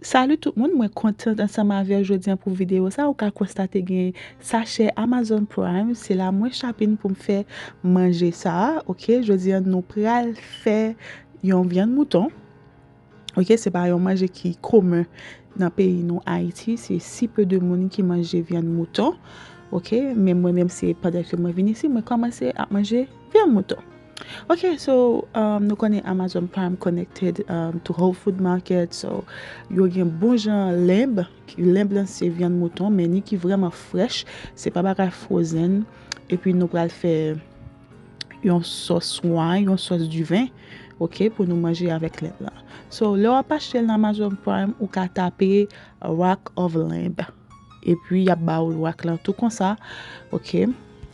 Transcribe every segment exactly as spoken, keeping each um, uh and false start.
Salut tout moun, mwen kontan ansanm avè w jodi an pou videyo sa. Ou ka konstate gen sachè Amazon Prime, se la mwen chapin pou m fè manje sa a, oke? Jodi an nou pral fè yon vyann mouton. Oke, se pa yon manje ki komen nan peyi nou Ayiti, se si pe de moun ki manje vyann mouton. Oke, men mwen menm se pandan ke mwen vin isi, mwen kòmanse ap manje vyann mouton. Ok, so um, nou konnen Amazon Prime connected um, to Whole Food Market, so yo gen bon jan lenb. Lenb lan se vyann mouton, men ni ki vrèman fresh, se pa bagay frozen. Epi nou pral fè yon sòs wine, yon sòs diven, ok, pou nou manje avèk lenb lan. So, lè w ap achte l nan Amazon Prime, ou ka tape Rack of Lamb. Epi y ap ba ou rack lan tou konsa. Ok.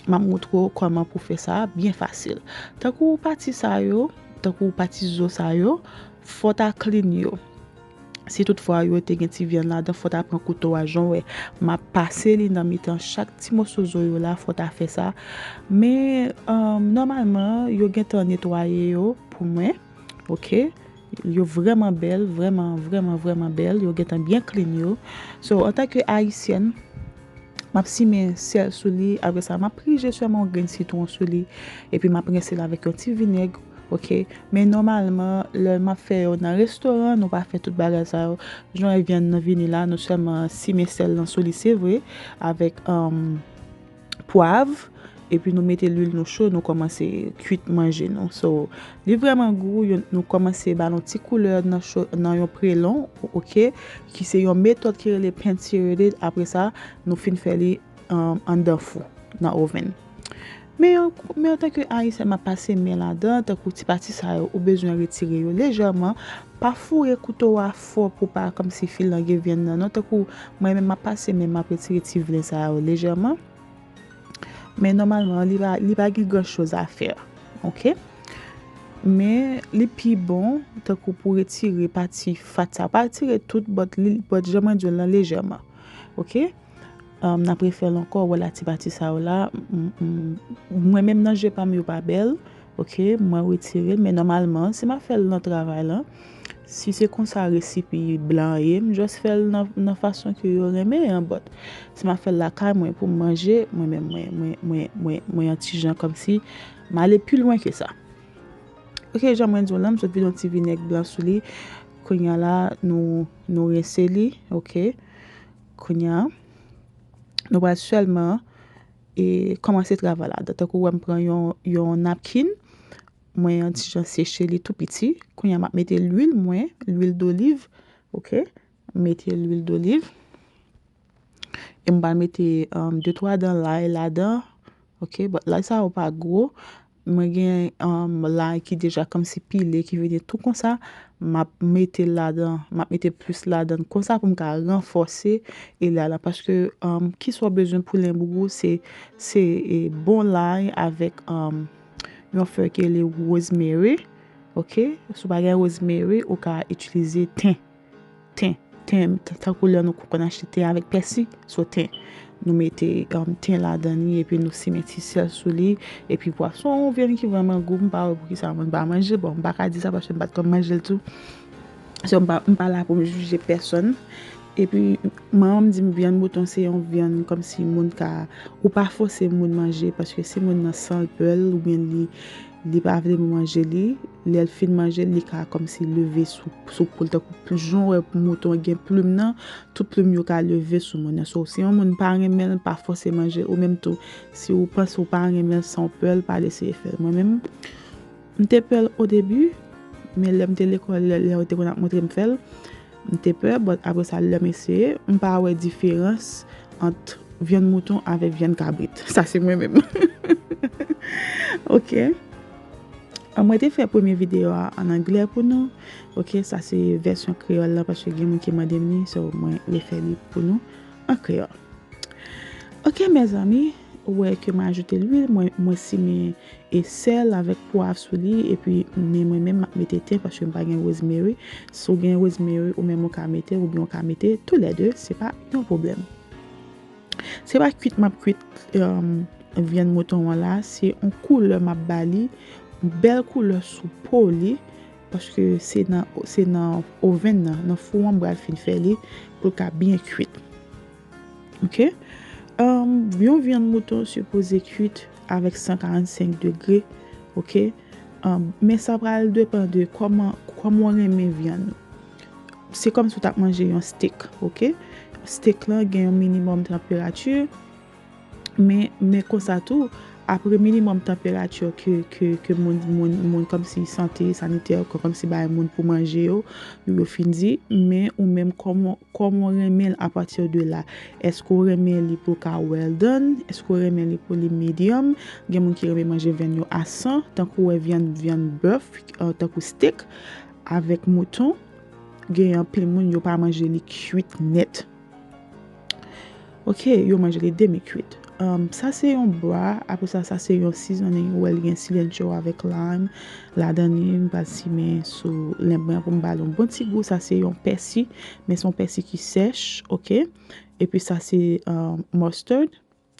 M ap moutre w kòman pou fè sa byen fasil. Tankou pati sa yo, tankou pati zo sa yo, fò w ta clean yo. Si toutfwa yo te gen ti vyann ladan, fò w ta pran kouto a, jan w wè m ap pase li nan mitan chak ti moso zo yo la, fò w ta fè sa. Men, um, nòmalman, yo gentan netwaye yo pou mwen. Ok. Yo vrèman bèl, vrèman, vrèman, vrèman bèl. Yo gentan byen clean yo. So, antanke Ayisyèn, m ap simen sèl sou li. Apre sa, m ap prije sèlman yon grenn sitwon sou li. Epi m ap rense l avèk yon ti vinèg. Ok. Men nòmalman, lè m ap fè yo nan restoran, nou pa fè tout bagay sa yo. Jan vyann nan vini la, nou sèlman simen sèl lan sou li, se vre, avèk um, pwav, epi nou mete lwil nou cho, nou kòmanse kwit manje nou. So, li vrèman gou, yo- nou kòmanse ba l yon ti koulè nan, cho- nan yon prelon, ok, ki se yon metòd ki rele pan-seared. Apre sa, nou fin fè li um, anndan fou, nan oven. Men, men antanke Ayisyèn, m ap pase men ladan, tankou ti pati sa yo, ou bezwen retire yo lejèman. Pa foure kouto a fò pou pa kòmsi fil lan gen vyann nan, non. Tankou mwen menm, m ap pase men, m ap retire ti vyann sa yo lejèman. Men nòmalman, li pa, li pa gen gran choz a fè. Ok? Men li pi bon, tankou pou retire pati fat sa. Pa retire tout, but, li, but jan mwen di w lan lejèman. Ok? Um, n ap refè l ankò, wè la ti pati sa yo la. M- m- Mwen menm nan je pa m yo pa bèl. Ok, mwen retire l, men nòmalman, si m ap fè l nan travay lan, si se konsa resipi blan an ye, m just fè l nan, nan fason ke yo renmen an, but si m ap fè l lakay mwen pou m manje, mwen menm, mwen, mwen, mwen, mwen, mwen yon ti jan kòmsi m ale pi lwen ke sa. Ok, jan mwen di w lan, m sot vide yon ti vinèg blan sou li. Kounye a la, nou, nou rense li, ok. Kounye a, nou pral sèlman e kòmanse travay ladan. Tankou w wè m pran yon, yon napkin, mwen yon ti jan seche li tou piti. Kounye a m ap mete lwil mwen, lwil doliv, ok? M mete lwil doliv. E m pral mete um, de twa dan lay ladan, ok? But lay sa yo pa gwo. Mwen gen um, lay ki deja kòmsi pile, ki vini tou konsa. M ap mete l ladan, m ap mete plis ladan konsa pou m ka ranfòse e lay la. Paske um, kisa w bezwen pou lenbougou, se, se e, bon lay avèk um, yon fè ki rele rosemary. Ok? Si w pa gen rosemary, ou ka itilize ten. Ten. Ten, t- tankou lè nou konn achte ten avèk pèsi, so ten. Nou mete um, ten ladan li, epi nou simen ti sèl sou li. Epi pwason, yon vyann ki vrèman gou, m pa wè poukisa moun pa manje. Bon, m pa ka di sa paske m pa t konn manje l tou. So, m pa, m pa la pou m jije pèsonn. Epi, manman m di m vyann mouton se yon vyann kòmsi moun ka, ou pa fòse moun manje, paske si moun nan san l pè l, oubyen li, li pa vle manje li, lè l fin manje l, li ka kòmsi leve sou, sou po l, tankou jan w wè mouton gen plim nan, tout plim yo ka leve sou moun nan. So, si yon moun pa renmen l, pa fòse manje l, ou menm tou, si ou panse ou pa renmen l, san w pè l, pa l eseye fè l. Mwen menm, m te pè l o debi, men lè m te lekòl, lè, lè yo te konn ap montre m fè l, m te pè, but apre sa, lè m eseye, m pa wè diferans ant vyann mouton avèk vyann kabrit. Sa se mwen menm. Ok. An, mwen te fè premye videyo a an anglè pou nou. Ok, sa se vèsyon kreyòl la, paske gen moun ki mande m li, so mwen refè li pou nou an kreyòl. Ok, mezanmi, ou wè ke m ajoute lwil, mwen, mwen simen e sèl avèk pwav sou li, epi men mwen menm m ap mete ten paske m pa gen rosemary. Si w gen rosemary, ou menm ou ka mete, oubyen ou ka mete toulède, se pa yon pwoblèm. Se pa kwit m ap kwit um, vyann mouton an la, se yon koulè m ap ba li, yon bèl koulè sou po li, paske se nan, se nan oven nan, nan fou an, m pral fin fè li pou l ka byen kwit. Ok? Um, yon vyann mouton sipoze kwit avèk san karannsenk degre. Ok? Um, men sa pral depann de kòman, kòman w renmen vyann ou. Se kòmsi w t ap manje yon steak, ok? Steak lan gen yon minimòm tanperati, men, men konsa tou, apre minimòm tanperati ke, ke, ke moun, moun, moun kòmsi sante, sanitè, kòmsi bay moun pou manje yo, yo, yo fin di, men ou menm kòman, kòman w renmen l apati de la? Èske w renmen li pou l ka well done? Èske w renmen li pou li medium? Gen moun ki renmen manje vyann yo a san, tankou w wè vyann, vyann bèf, uh, tankou steak, avèk mouton, gen anpil moun yo pa manje li kwit nèt. Ok, yo manje li demi kwit. Um, sa se yon bra, apre sa, sa se yon seasoning, ou wè l gen cilantro avèk lime ladan li, m pral simen sou lenb mwen pou m ba l yon bon ti gou. Sa se yon pèsi, men se yon pèsi ki sèch, ok? Epi sa se um, mustard.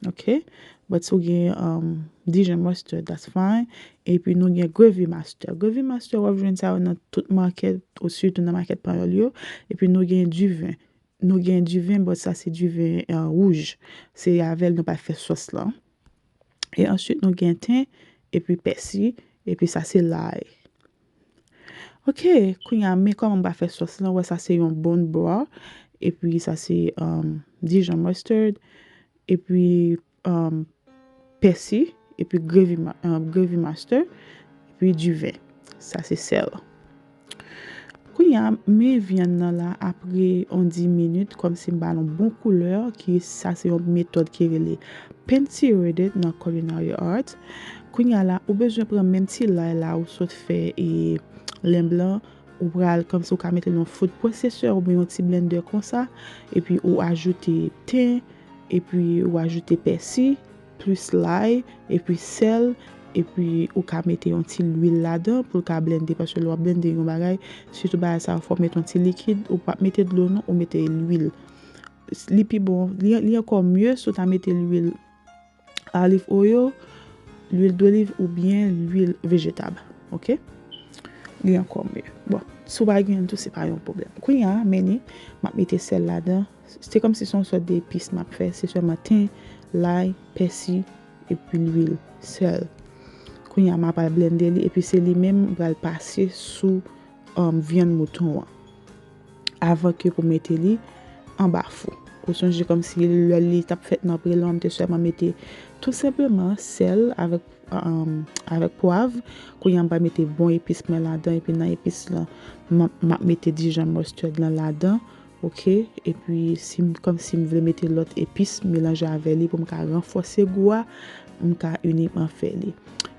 Ok? But si w gen um, Dijon mustard, that's fine. Epi nou gen Gravy Master. Gravy Master, w ap jwenn sa yo nan tout makèt, ou sitou nan makèt panyòl yo. Epi nou gen diven. Nou gen diven, but sa se diven uh, wouj. Se avè l nou pral fè sòs lan. E answit nou gen ten, epi pèsi, epi sa se lay. Ok, kounye a, men kòman m pral fè sòs lan. Wè, sa se yon bon bra. Epi sa se um, Dijon mustard. Epi um, pèsi. Epi gravy, ma- um, gravy master. Epi diven. Sa se sèl. Kounye a, men vyann nan la apre yon dis minit, kòmsi m ba l yon bon koulè, ki sa se yon metòd ki rele Pincy Reddit nan Culinary Arts. Kounye a la, ou bezwen pran menm ti lay la ou sot fè e lenb lan, ou pral kòmsi ou ka mete l nan food processor oubyen yon ti blender konsa, epi ou ajoute ten, epi ou ajoute pèsi, plis lay, epi sèl, epi ou ka mete yon ti lwil ladan pou l ka blende, paske lè w ap blende yon bagay, sitou bagay sa yo, fò w mete yon ti likid, ou pa mete dlo non, ou mete lwil. Li pi bon, li, li ankò mye si w ta mete lwil olive oil, lwil doliv oubyen lwil vejetab. Ok? Li ankò mye. Bon, si w pa gen l tou, se pa yon pwoblèm. Kounye a, men ni, m ap mete sèl ladan. Se kòmsi se yon sòt de epis m ap fè. Se sèlman ten, lay, pèsi, epi lwil, sèl. Kounye a, m ap al blende li, epi se li menm m pral pase sou um, vyann mouton an. Avan ke pou mete li anba fou. Ou sonje kòmsi lè li t ap fèt nan pre lan, m te sèlman mete tou senpleman sèl avèk, um, avèk pwav. Kounye a m pral mete bon epis mwen ladan, epi nan epis lan, m ap, m ap mete Dijon mustard lan ladan, ok? Epi si m, kòmsi m vle mete lòt epis melanje avè li pou m ka ranfòse gou a, m ka inikman fè li.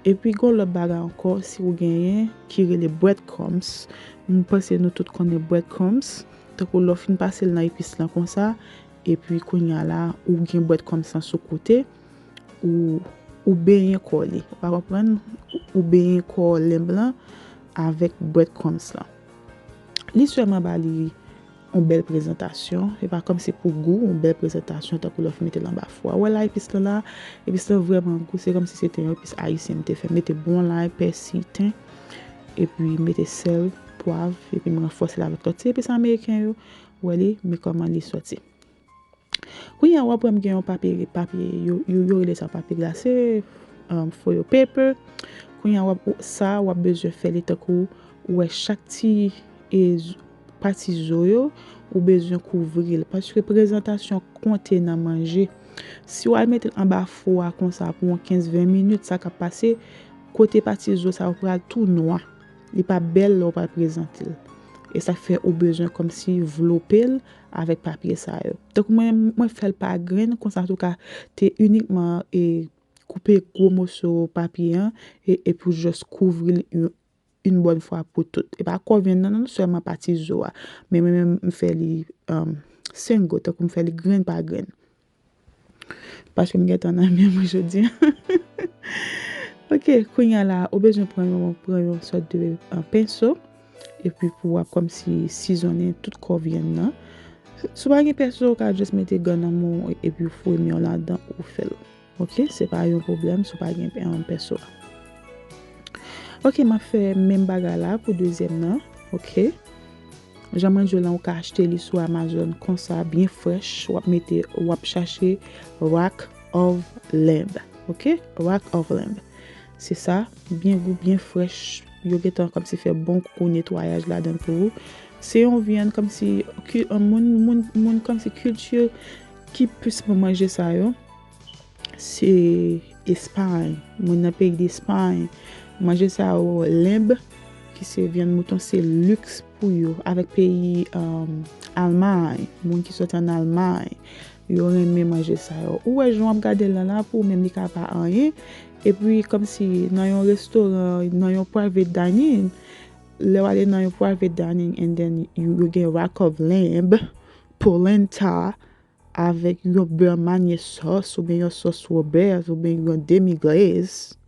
Epi gon lòt bagay ankò, si ou genyen, ki rele breadcrumbs. M panse nou tout konnen breadcrumbs. Tankou lè w fin pase l nan epis lan konsa, epi kounye a la, ou gen breadcrumbs lan sou kote, ou, ou benyen kò li. Ou pa konprann? Ou benyen kò lenb lan avèk breadcrumbs lan. Li sèlman ba li yon bèl prezantasyon. E pa kòmsi pou gou, yon bèl prezantasyon, tankou lè w fin mete l anba fou a. Ou wè la, epis lan la, epis lan vrèman gou. Se kòmsi se te yon epis ayisyen m te fè. Mete bon lay, pèsi, ten, epi mete sèl, pwav, epi m ranfòse l avèk lòt ti epis ameriken yo. Ou wè li, men kòman li sòti. Kounye a, w ap wè m gen yon papye, papye, yo, yo, yo rele sa papye glase, um, foil paper. Kounye a, w ap, sa, w ap bezwen fè li tankou ou wè chak ti e, z- pati zo yo, ou bezwen kouvri l. Paske prezantasyon konte nan manje. Si w al mete l anba fou a konsa pou yon kenz ven minit, sa k ap pase, kote pati zo sa yo pral tou nwa. Li p ap bèl lè w pral prezante l. E sa k fè ou bezwen kòmsi vlope l avèk papye sa yo. Tankou mwen, mwen fè l pa grenn, konsa tou ka te inikman e koupe gwo moso papye an e, e pou jis kouvri l yon, yon bòn fwa pou tout. E pa kò vyann nan, non, sèlman pati zo a. Men mwen menm, m fè li um, single, tankou m fè li grenn pa grenn. Paske m gentan nan men mwen jodi a. Ok, kounye a la, ou bezwen pran yon, pran yon sòt de uh, penso. Epi pou w ap kòmsi sizonnen tout kò vyann nan. Si w pa gen penso, ou ka jis mete gannanm ou epi w foure men w ladan ou fè l. Ok, se pa yon pwoblèm si w pa gen pen- penso a. Ok, m ap fè menm bagay la pou dezyèm nan. Ok. Jan mwen di w lan, ou ka achte li sou Amazon konsa, byen frèch. W ap mete, w ap chache Rock of Lamb. Ok? Rock of Lamb. Se sa, byen gou, byen frèch. Yo gentan kòmsi fè bon kou netwayaj ladan l pou ou. Se yon vyann kòmsi ki, moun, moun, moun kòmsi kilti ki plis pran manje sa yo. Se Espay. Moun nan peyi Espay. Manje sa yo, lamb, ki se vyann mouton, se liks pou yo. Avèk peyi, um, Almay, moun ki soti ann Almay, yo renmen manje sa yo. Ou wè jan w ap gade l lan la, pou ou menm li ka pa anyen. Epi, kòmsi nan yon restoran, nan yon private dining, lè w ale nan yon private dining, and then you, you get rack of lamb, polenta, avèk yon bè manye sòs, oubyen yon sòs Robert, oubyen yon demi glaze.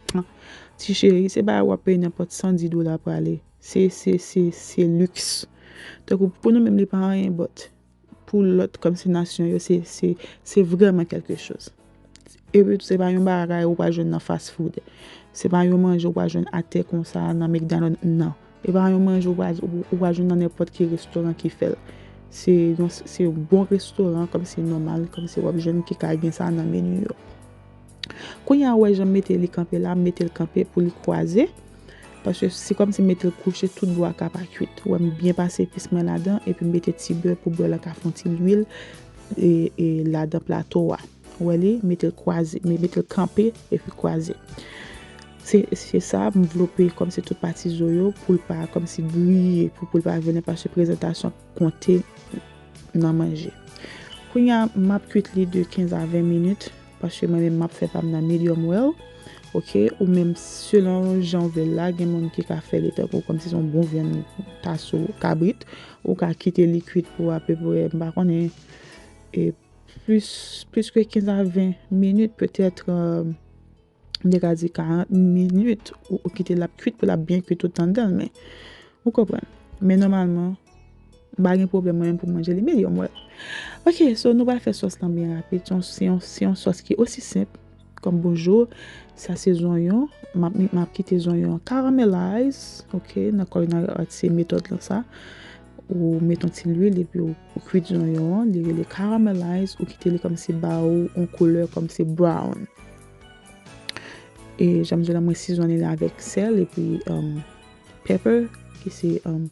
Ti cheri, se bagay w ap peye nenpòt san di dola prale. Se, se, se, se liks. Tankou pou nou menm, li pa anyen, but pou lòt, kòmsi nasyon yo, se, se, se vrèman kèlke choz. Epi tou, se pa yon bagay ou pral jwenn nan fast food. Se pa yon manje ou pral jwenn atè konsa nan McDonald's, non. E pa yon manje ou pral, ou, ou pral jwenn nan nenpòt ki restoran ki fè l. Se yon, se yon bon restoran, kòmsi nòmal, kòmsi w ap jwenn ki ka gen sa nan meni yo. Kounye a, ou wè jan m mete li kanpe la, m mete l kanpe pou li kwaze. Paske se kòmsi m mete l kouche, tout bwa ka pa kwit. Ou wè m byen pase epis mwen ladan, epi m mete ti bè pou bè la ka fè yon ti lwil, e, e ladan plato a. Ou wè li, mete l kwaze, me-, mete l kanpe, epi kwaze. Se, se sa, m vlope kòmsi tout pati zo yo, pou l pa kòmsi griye, pou, pou l pa vini, paske prezantasyon konte nan manje. Kounye a, m ap kwit li de kenz a ven minit, paske mwen menm m ap fè pa m nan medium well. Ok, ou menm selon jan w vle l la, gen moun ki ka fè li tankou kòmsi se yon bon vyann taso kabrit, ou ka kite li kwit pou apeprè, m pa konnen, e plis, plis ke kenz a ven minit, petèt, euh, m te ka di karant minit, ou, ou kite l ap kwit pou l ap byen kwit tout anndan l, men ou konprann. Men nòmalman, m pa gen pwoblèm mwen menm pou m manje li medium well. Ok, so nou pral fè sòs lan byen rapid. Se yon, se yon, se yon sòs ki osi senp kòm bonjou. Sa se zonyon. M ap, m ap kite zonyon an caramelize, ok, nan culinary art se metòd lan sa. Ou met yon ti lwil epi ou, ou kwit zonyon an, li rele caramelize, ou kite li kòmsi ba ou yon koulè kòmsi brown. E jan m di w la, mwen sizonne li avèk sèl epi, um, pepper, ki se, um,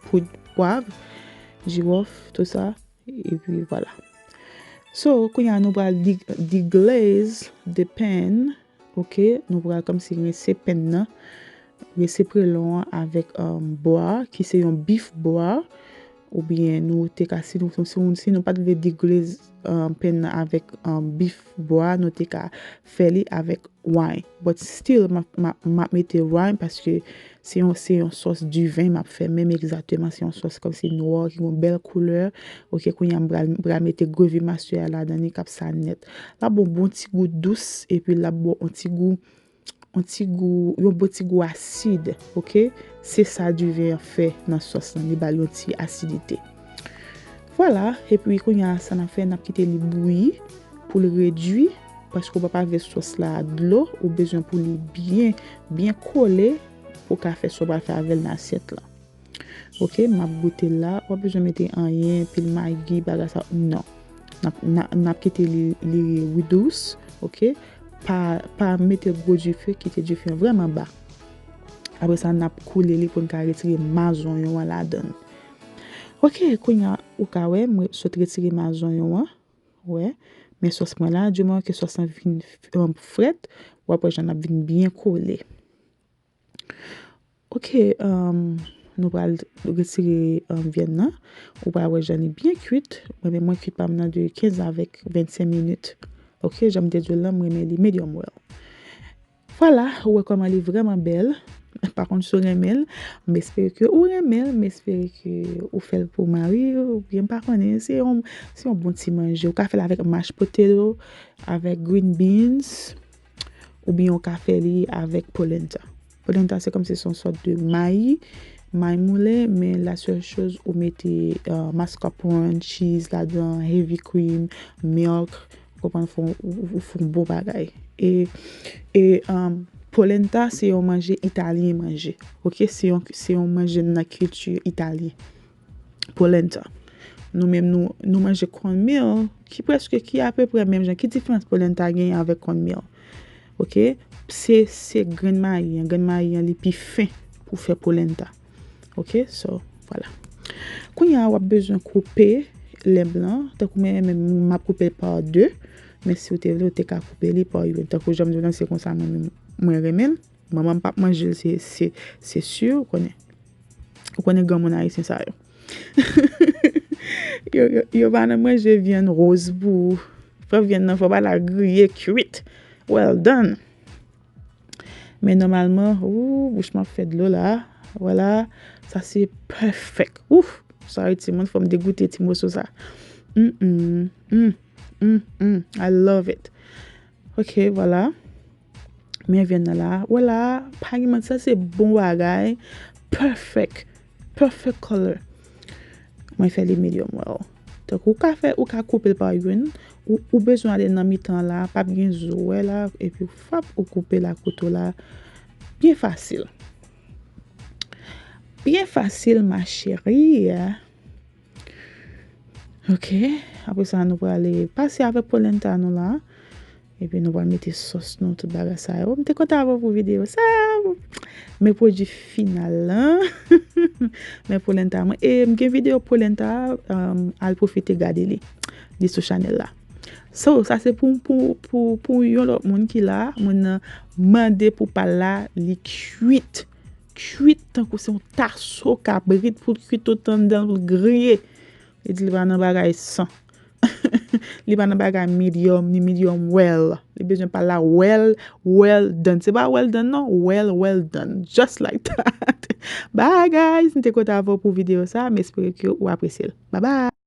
poud pwav, jiwòf, tout sa. Epi vwala. So, kounye a nou pral de-, deglaze the pan. Ok, nou pral kòmsi rense pen nan, rense prelon an avèk, um, bwa, ki se yon beef bwa, oubyen nou te ka, si nou, si nou, si nou pa t vle deglaze, um, pen nan avèk, um, beef bwa, nou te ka fè li avèk wine. But still, m ap, m ap, m ap mete wine paske se yon, se yon sòs diven m ap fè, menm egzakteman, se yon sòs kòmsi nwa, ki gen yon bèl koulè. Ok, kounye a m pral, m pral mete gravy mastèr a ladan li k ap sa nèt. L ap ba w bon ti gou dous, epi l ap ba w yon ti gou, yon ti gou, yon bon ti gou asid, ok? Se sa diven an fè nan sòs lan, li ba l yon ti asidite. Vwala, epi kounye a sa n ap fè, n ap kite li bouyi pou l redui, paske w p ap avè sòs la dlo, ou bezwen pou li byen, byen kole pou w ka fè sa w pral fè avè l nan asyèt lan. Ok, m ap goute l la, w p ap bezwen mete anyen, pil magi, bagay sa, non. N ap, n ap, n ap kite li, li redous, ok? Pa, pa mete gwo dife, kite dife an vrèman ba. Apre sa, n ap koule li pou n ka retire ma zonyon an ladan l. Ok, kounye a, ou ka wè, mwen sot retire ma zonyon an. Wè, men sòs mwen la, di moman ke sòs lan vin, um, frèt, w ap wè jan l ap vin byen kole. Ok, um, nou pral retire, um, vyann nan. Ou pral wè jan li byen kwit. Mwen menm, mwen kwit pa m nan de kenz avèk vennsenk minit. Ok, jan m te di w lan, mwen renmen li medium well. Vwala, ou wè kòman li vrèman bèl. Pa konn si w renmen l, m espere ke ou renmen l, m espere ke ou fè l pou mari w, oubyen m pa konnen, se yon, se yon bon ti manje. Ou ka fè l avèk mashed potato, avèk green beans, oubyen ou ka fè li avèk polenta. Polenta, se kòmsi se yon sòt de mayi, mayi moulen, men la sèl choz ou mete, euh, mascarpone, cheese ladan, heavy cream, milk, ou konprann, fè yon, ou, ou fè yon bon bagay. E, e, um, Polenta se yon manje italyen manje. Ok, se yon, se yon manje nan kilti italyen. Polenta. Nou menm nou, nou manje cornmeal, ki prèske, ki apeprè menm jan. Ki diferans polenta genyen avèk cornmeal? Ok, se, se grenn mayi an. Grenn mayi an, li pi fen pou fè polenta. Ok, so, vwala. Kounye a, w ap bezwen koupe lenm lan. Tankou mwen menm, m ap koupe l pa de. Men si w te vle, w te ka koupe li pa youn. Tankou jan m di w lan, se konsa mwen menm, mwen renmen l. Manman m p ap manje l, se, se, se si, ou konnen. Ou konnen granmoun ayisyen sa yo. Yo, yo, yo pa nan manje vyann roz pou, fò vyann nan, fò pa l al griye, kwit. Well done. Men nòmalman, ou, bouch mwen ap fè dlo la. Vwala, sa se perfect. Ouf, sorry timoun, fò m degoute ti moso sa. Mm, mm, mm, mm, mm. I love it. Ok, vwala. Men vyann nan la. Vwala, pa gen manti, sa se bon bagay. Perfect. Perfect color. Mwen fè li medium well. Tankou ou ka fè, ou ka koupe l pa youn. Ou, ou bezwen ale nan mitan la, p ap gen zo, wè la, epi fap, ou koupe l ak kouto la. Byen fasil. Byen fasil, ma chérie. Ok, apre sa, nou prale pase avèk polenta nou la. Epi nou pral mete sòs nou, tout bagay sa yo. M te kontan avè w pou videyo sa. Men pwodui final lan. Men polenta mwen. E m gen videyo polenta, um, al pwofite gade li. Li sou chanèl la. So, sa se pou, pou, pou, pou yon lòt moun ki la. Mwen nan mande pou pa l la, li kwit. Kwit tankou se yon taso kabrit pou l kwit tout anndan l, pou l griye. Li di li pa nan bagay san. Li pa nan bagay medium, ni medium well. Li bezwen pa la well, well done. Se pa well done, non. Well, well done. Just like that. Bye, guys. M te kontan avè w pou videyo sa. M espere ke ou apresye l. Bye, bye.